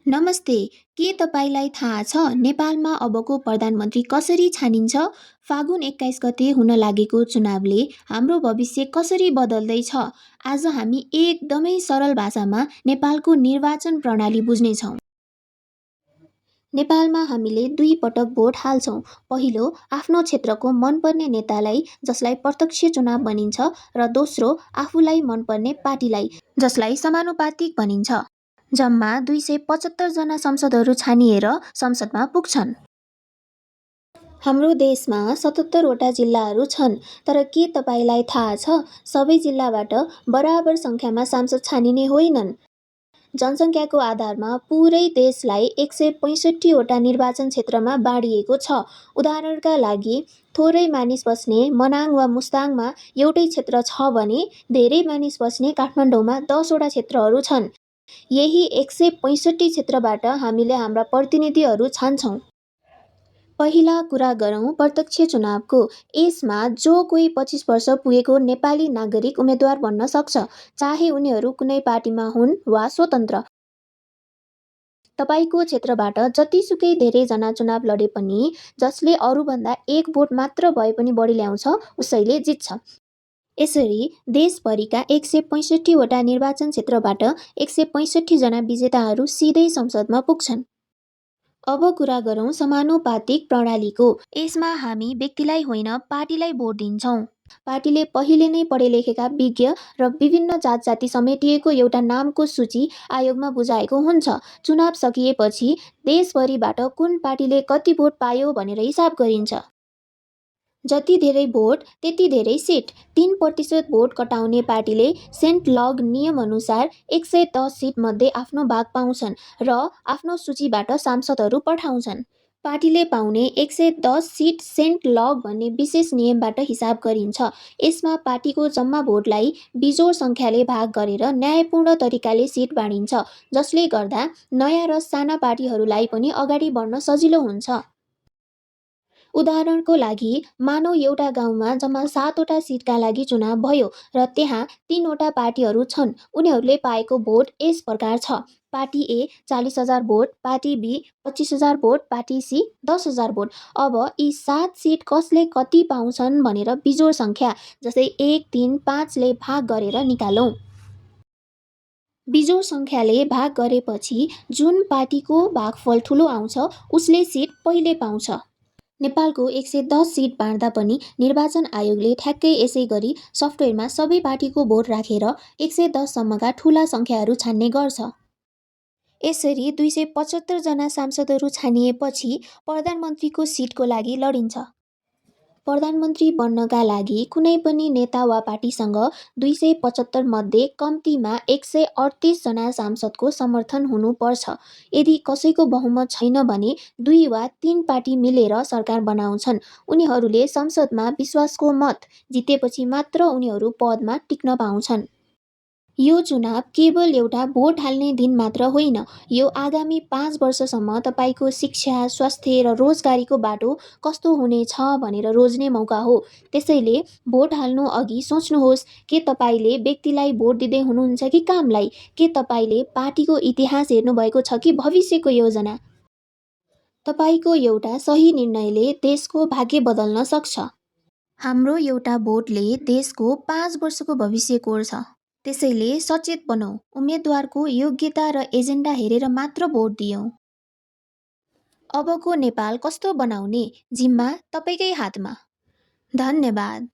नमस्ते, के तपाईँलाई थाहा छ नेपालमा अबको प्रधानमन्त्री कसरी छानिन्छ? फागुन 21 गते हुन लागेको चुनावले हाम्रो भविष्य कसरी बदल्दैछ? आज हामी एकदमै सरल भाषामा नेपालको निर्वाचन प्रणाली बुझ्नेछौँ। नेपालमा हामीले 2 पटक भोट हाल्छौँ। पहिलो, आफ्नो क्षेत्रको मनपर्ने नेतालाई जसलाई प्रत्यक्ष चुनाव भनिन्छ, र दोस्रो, आफूलाई मनपर्ने पार्टीलाई जसलाई समानुपातिक भनिन्छ। जम्मा 275 जना संसदहरू छानिएर संसदमा पुग्छन्। हाम्रो देशमा 77 वटा जिल्लाहरू छन्, तर के तपाईँलाई थाहा छ सबै जिल्लाबाट बराबर सङ्ख्यामा सांसद छानिने होइनन्? जनसङ्ख्याको आधारमा पुरै देशलाई 165 वटा निर्वाचन क्षेत्रमा बाँडिएको छ। उदाहरणका लागि, थोरै मानिस बस्ने मनाङ वा मुस्ताङमा एउटै क्षेत्र छ भने धेरै मानिस बस्ने काठमाडौँमा 10 वटा क्षेत्रहरू छन्। यही 165 क्षेत्रबाट हामीले हाम्रा प्रतिनिधिहरू छान्छौँ। पहिला कुरा गरौँ प्रत्यक्ष चुनावको। यसमा जो कोही 25 वर्ष पुगेको नेपाली नागरिक उम्मेद्वार बन्न सक्छ, चाहे उनीहरू कुनै पार्टीमा हुन् वा स्वतन्त्र। तपाईँको क्षेत्रबाट जतिसुकै धेरैजना चुनाव लडे पनि जसले अरूभन्दा 1 भोट मात्र भए पनि बढी ल्याउँछ, उसैले जित्छ। यसरी देशभरिका 165 वटा निर्वाचन क्षेत्रबाट 165 जना विजेताहरू सिधै संसदमा पुग्छन्। अब कुरा गरौँ समानुपातिक प्रणालीको। यसमा हामी व्यक्तिलाई होइन पार्टीलाई भोट दिन्छौँ। पार्टीले पहिले नै पढेलेखेका विज्ञ र विभिन्न जातजाति समेटिएको एउटा नामको सूची आयोगमा बुझाएको हुन्छ। चुनाव सकिएपछि देशभरिबाट कुन पार्टीले कति भोट पायो भनेर हिसाब गरिन्छ। जति धेरै भोट त्यति धेरै सिट। 3% भोट कटाउने पार्टीले सेन्ट लग नियमअनुसार 110 सिट मध्ये आफ्नो भाग पाउँछन् र आफ्नो सूचीबाट सांसदहरू पठाउँछन्। पार्टीले पाउने 110 सिट सेन्ट लग भन्ने विशेष नियमबाट हिसाब गरिन्छ। यसमा पार्टीको जम्मा भोटलाई बिजोड सङ्ख्याले भाग गरेर न्यायपूर्ण तरिकाले सिट बाँडिन्छ, जसले गर्दा नयाँ र साना पार्टीहरूलाई पनि अगाडि बढ्न सजिलो हुन्छ। उदाहरणको लागि, मानौ एउटा गाउँमा जम्मा 7 वटा सिटका लागि चुनाव भयो र त्यहाँ 3 वटा पार्टीहरू छन्। उनीहरूले पाएको भोट यस प्रकार छ: party A 40,000 vote, party B 25,000 vote, party C 10,000 vote. अब यी 7 सिट कसले कति पाउँछन् भनेर बिजोड सङ्ख्या जस्तै 1, 3, 5 ले भाग गरेर निकालौँ। बिजोड सङ्ख्याले भाग गरेपछि जुन पार्टीको भागफल ठुलो आउँछ उसले सिट पहिले पाउँछ। नेपालको 110 सिट बाँड्दा पनि निर्वाचन आयोगले ठ्याक्कै यसै गरी सफ्टवेयरमा सबै पार्टीको भोट राखेर 110 सम्मका ठूला सङ्ख्याहरू छान्ने गर्छ। यसरी 275 जना सांसदहरू छानिएपछि प्रधानमन्त्रीको सिटको लागि लडिन्छ। प्रधानमन्त्री बन्नका लागि कुनै पनि नेता वा पार्टीसँग 275 मध्ये कम्तीमा 138 जना सांसदको समर्थन हुनुपर्छ। यदि कसैको बहुमत छैन भने 2 वा 3 पार्टी मिलेर सरकार बनाउँछन्। उनीहरूले संसदमा विश्वासको मत जितेपछि मात्र उनीहरू पदमा टिक्न पाउँछन्। यो चुनाव केवल एउटा भोट हाल्ने दिन मात्र होइन, यो आगामी 5 वर्षसम्म तपाईँको शिक्षा, स्वास्थ्य र रोजगारीको बाटो कस्तो हुनेछ भनेर रोज्ने मौका हो। त्यसैले भोट हाल्नु अघि सोच्नुहोस्, के तपाईँले व्यक्तिलाई भोट दिँदै हुनुहुन्छ कि कामलाई? के तपाईँले पार्टीको इतिहास हेर्नुभएको छ कि भविष्यको योजना? तपाईँको एउटा सही निर्णयले देशको भाग्य बदल्न सक्छ। हाम्रो एउटा भोटले देशको 5 वर्षको भविष्य कोर्छ। त्यसैले सचेत बनौँ, उम्मेद्वारको योग्यता र एजेन्डा हेरेर मात्र भोट दियौँ। अबको नेपाल कस्तो बनाउने जिम्मा तपाईँकै हातमा। धन्यवाद।